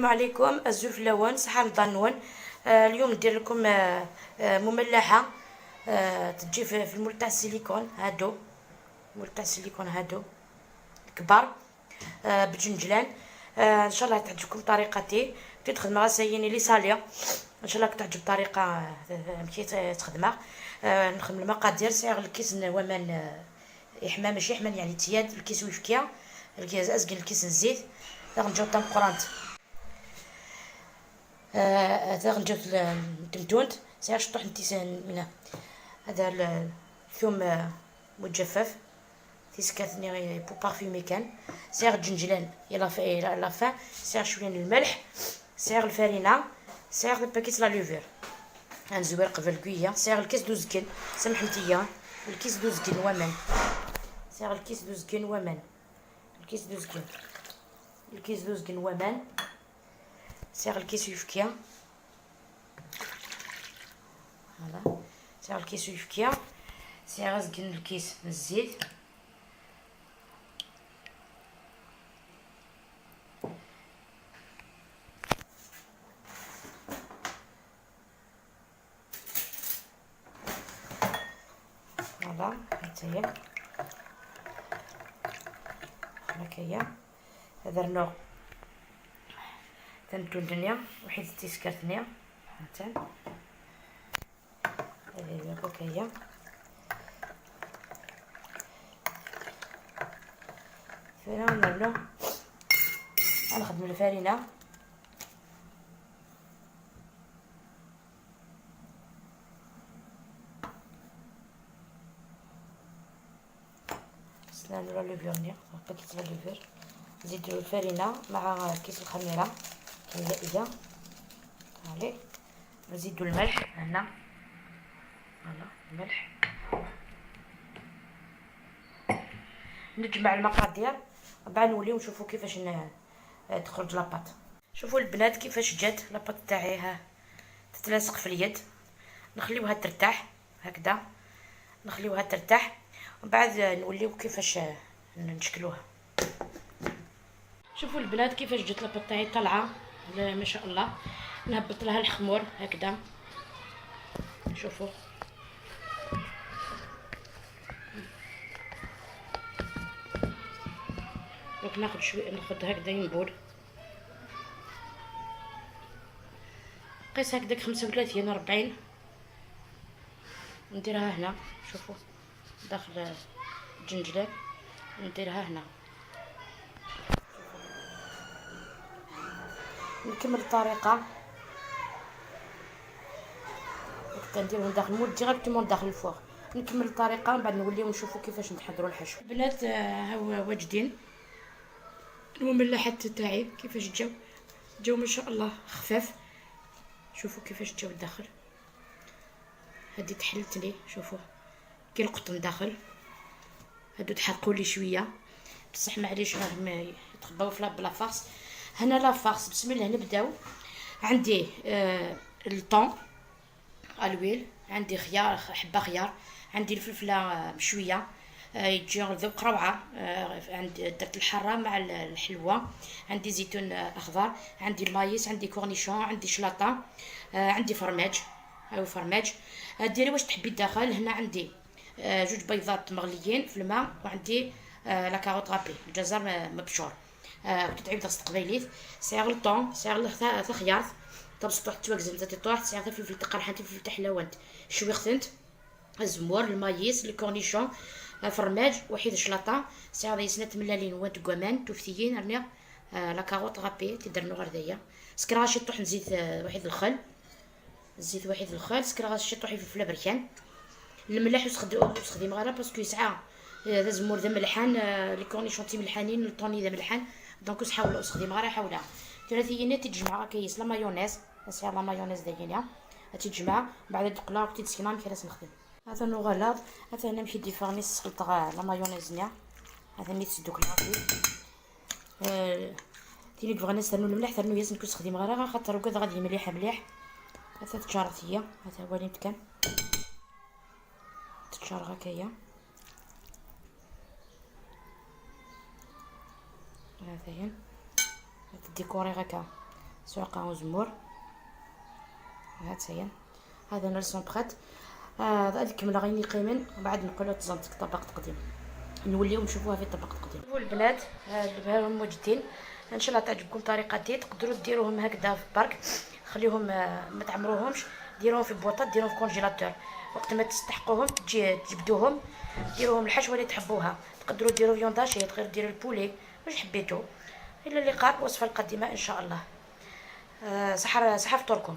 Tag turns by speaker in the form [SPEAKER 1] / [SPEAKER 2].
[SPEAKER 1] عليكم الزوف لون صحة رمضان. اليوم ندير لكم مملحه تجي في ال moule تاع السيليكون، هادو moule تاع السيليكون هادو كبار بجنجلان. ان شاء الله تعجبكم طريقتي. تخدم غاسيني les salés، ان شاء الله تعجب طريقه مشي تخدمها. نخدم المقادير. سعر الكيس ومن يحمى ماشي يحمى يعني tiède الكيس ويفكيا الكيس ازقل الكيس الزيت ثا غنجاو تمقرانت ثا غنجاو تمتونت سعر شطوح نتيسان من هذا الثوم مجفف تيسكاتني pour parfumer كان سعر الجنجلان يلا في la fin سعر شوية الملح سعر الفرينة سعر paquet la levure غنزوير قبل كوية سعر الكيس دوزكن سمحتي الكيس دوزكن ومن سعر الكيس دوزكن ومن الكيس دوزكن الكيس دوزكن ومن سعر الكيس يفكيا voilà سعر الكيس يفكيا سعر زكن الكيس الزيت voilà هي هكايا. هذا النوع تنتو الدنيا وحيد تيسكرتنيا هاتان هذه هكايا. فينا نرنو نخدم الفرينة سنانو la levure ني paquet la levure. نزيدو الفرينة مع كيس الخميره الكيميائية عليه. نزيدو الملح هنا voilà الملح. نجمع المقادير بعد نوليو نشوفو كيفاش تخرج la pâte. شوفوا البنات كيفاش جات la pâte تاعي، ها تتلاصق في اليد. نخليوها ترتاح هكذا، نخليوها ترتاح ومن بعد نوليو كيفاش نشكلوها. شوفوا البنات كيفاش جات la pâte تاعي طالعه ما شاء الله. نهبط لها الخمور هكذا، شوفوا دوك ناخذ شوية، ناخذ هكذا une boule قيس هكذاك 35 40 نديرها هنا. شوفوا داخل الجنجلان نديرها هنا. نكمل الطريقة نديرهم داخل ال moule directement داخل ال four. نكمل الطريقة من بعد نوليو نشوفوا كيفاش نحضروا الحشو. البنات ها هو واجدين المملحات تاعي كيفاش جاو، جاو ما شاء الله خفاف. شوفوا كيفاش جاو داخل، هادي تحلت لي شوفوا كي القطن داخل. هادو تحرقوا لي شوية بصح معليش راهم يتخباو في la farce. هنا la farce بسم الله نبداو. عندي ال thon à l'huile، عندي خيار حبه خيار، عندي الفلفله مشوية يجي ذوق روعه، عندي درت الحارة مع الحلوة، عندي زيتون اخضر، عندي ال maïs، عندي cornichons، عندي شلاطه، عندي فرماج، هاو فرماج. ديري واش تحبي داخل. هنا عندي جوج بيضات مغليين في الماء، وعندي la carotte râpée الجزر مبشور. كنت تعيب قبيليت سعر ال thon سعر الخيار تبسطوح تواكزن تطوح سعر فلفل تقرحان فلفل تحلاونت شويختنت الزمور ال maïs ال cornichons فرماج وحيد شلاطه سعر يسنات ملالين وانت كوامان توفتيين رني la carotte râpée تدرنو غير دايا. سكرا شي طوح نزيد وحيد الخل، زيت وحيد الخل سكرا شي طوح فلفله بركان الملاح وسخدم غير parce que يسعى هذا زمور ذا ملحان les cornichons تي ملحانين ال thon ذا ملحان donc حاول اسخدم غير حاولها ثلاثيين تجمع كيس la mayonnaise سير la mayonnaise داينيا تجمع بعد تقلا تسكنا كيفاش نخدم. هذا نو غلاض هذا انا مشي ديفارني سخلط la mayonnaise نيا هذا مي تسدوك العافية. تيني بغينا نستنو الملح ثرنو ياسن كنت غير خاطر وكذا غادي مليحة مليح. هذا تجارت هي هذا هو اللي كان تجار هكايا. هذا هي ديكوري هكا سعقة وزمور. هات سيان هذا sont prêtes. هذا كمل غير قيمن، وبعد نقولوا تزنت طبق تقديم، نوليو نشوفوها في طبق تقديم. شوفوا البنات، هاد موجدين. ان شاء الله تعجبكم طريقتي. تقدروا ديروهم هكذا في برك، خليهم ما تعمروهمش، ديروهم في boîte، ديروهم في congélateur، وقت ما تستحقوهم تجي تجبدوهم، ديروهم الحشوه اللي تحبوها. تقدروا ديروا viande hachée، تقدروا ديروا ال poulet، واش حبيتو. الى اللقاء الوصفة القادمة ان شاء الله. صحة صحة فطوركم.